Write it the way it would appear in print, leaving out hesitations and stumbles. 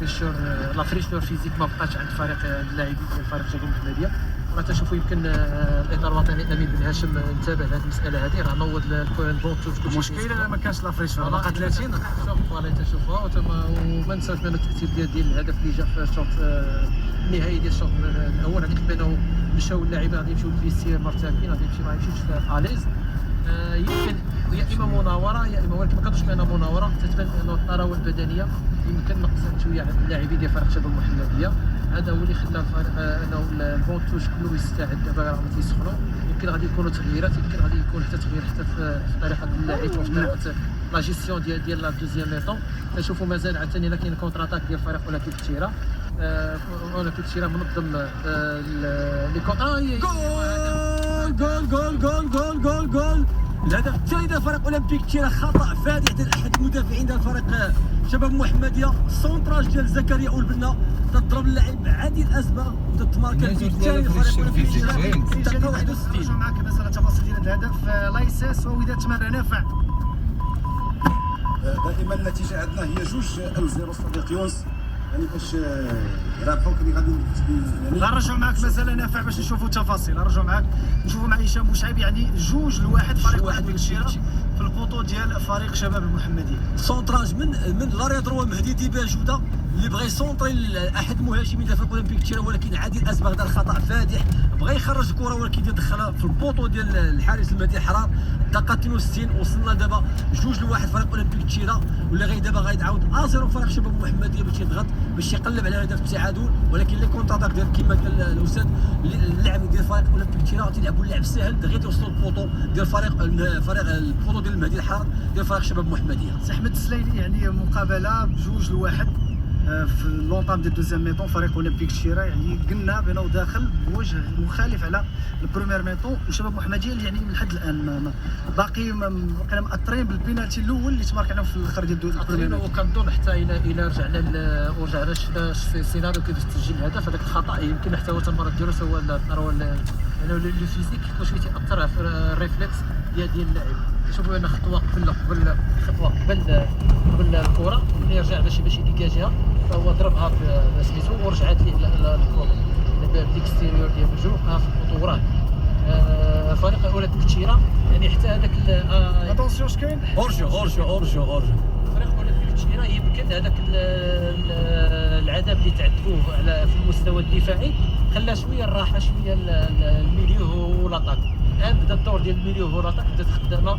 la fraîcheur physique ما بقاتش عند فريق، عند اللاعبين ديال فريق شباب المحمديه. راه تنشوفوا يمكن الاطار الوطني امين بن هاشم انتبه لهذه المسالة هذه، راه نوض ال banc de touche كلشي. المشكل ما كانش la fraîcheur، باقا 30. voilà، تنشوفوها. وما نساوش بان التاثير ديال الهدف اللي جا في الشوط النهائي ديال الشوط الاول، هذيك بانه مشاو اللاعبين، غادي يمشيو لل vestiaire مرتاحين، غادي يمشي ما يمشيوش à l'aise. يمكن يا اما مناوره يا اما، ولكن ما كنظنش بانها مناوره. تتبان بانه الطراوه البدنية يمكن نقصت شوية عند اللاعبين ديال فريق شباب المحمديه. هذا هو اللي خلى الفريق انه ال banc de touche كله يستعد. دابا راهم تيسخنوا، يمكن غادي يكونوا تغييرات، يمكن غادي يكون حتى تغيير حتى في طريقه اللعب وفي طريقه la gestion ديال la deuxième mi-temps. نشوفوا مازال عاوتاني لا كاين contre-attaque ديال فريق اولمبيك الدشيره. اولمبيك الدشيره منظم les contres. جول جول جول جول جول جول جول! الهدف الثاني ديال فريق اولمبيك الدشيره. خطا فادح ديال احد المدافعين ديال فريق شباب محمديه، centrage ديال زكريا اولبنا، تضرب اللاعب عادل ازبغ وتتماركا البيت الثاني لفريق اولمبيك الدشيره، الدقيقة 61. نرجعوا معك مثلا التفاصيل ديال هذا الهدف، لايساس ووداد تمارة نافع. دائما النتيجة عندنا هي 2-0 صديق يونس، يعني باش رابحوا كي غادي يعني. نرجعوا معك مازال نافع باش نشوفوا التفاصيل. نرجعوا معك نشوفوا مع هشام بوشعيب، يعني 2-1 فريق واحد اولمبيك الدشيره في ال poteau ديال فريق شباب المحمديه. centrage من l'arrière droit مهدي ديبا جوده اللي بغى يسونطري لاحد المهاجمين ديال فريق اولمبيك الدشيره، ولكن عادل ازبغ دار خطا فادح، بغى يخرج الكره ولكن دخلها في ال poteau ديال الحارس المهدي الحرار. الدقيقة 62، وصلنا دابا 2-1 فريق اولمبيك الدشيره، واللي غي دابا غيتعاود 0 فريق شباب المحمدية باش يضغط باش يقلب على هدف التعادل. ولكن les contre-attaques ديال كما قال الاستاذ، اللعب ديال فريق اولمبيك الدشيره تيلعبوا اللعب ساهل، دغيا توصلوا ال poteau ديال فريق ال poteau ديال المهدي الحرار ديال فريق شباب المحمديه. سي احمد السليلي، يعني مقابله ب2-1 في l'entame ديال deuxième mi-temps، فريق اولمبيك الدشيره يعني قلنا بانه داخل بوجه مخالف على ال première mi-temps، وشباب محمديه اللي يعني من لحد الان ما باقي باقينا مأثرين بالبينالتي الاول اللي تمارك عليهم في الاخر ديال ال première mi-temps. وكنظن حتى الى رجعنا ورجعنا شفنا السيناريو كيفاش تسجل الهدف، هذاك الخطا يمكن حتى هو تمرد ديالو، سواء الثروة يعني le physique كلشي تيأثر في ال réflexe ديال اللاعب. شوفوا ان خطوة قبل خطوة قبل الكره، ملي رجع باش يديكاجيها فهو ضربها سميتو ورجعت ليه الكره ب l'extérieur ديال الرجل في ال poteau وراه. فريق اولمبيك الدشيره يعني حتى هذاك attention، اش كاين؟ hors-jeu، hors-jeu، hors-jeu، hors-jeu. فريق اولمبيك الدشيره يمكن هذاك العذاب اللي تعذبوه على في المستوى الدفاعي خلى شوية الراحة شوية ال milieu و l'attaque. الان بدا الدور ديال ال milieu و l'attaque، بدات خدامه.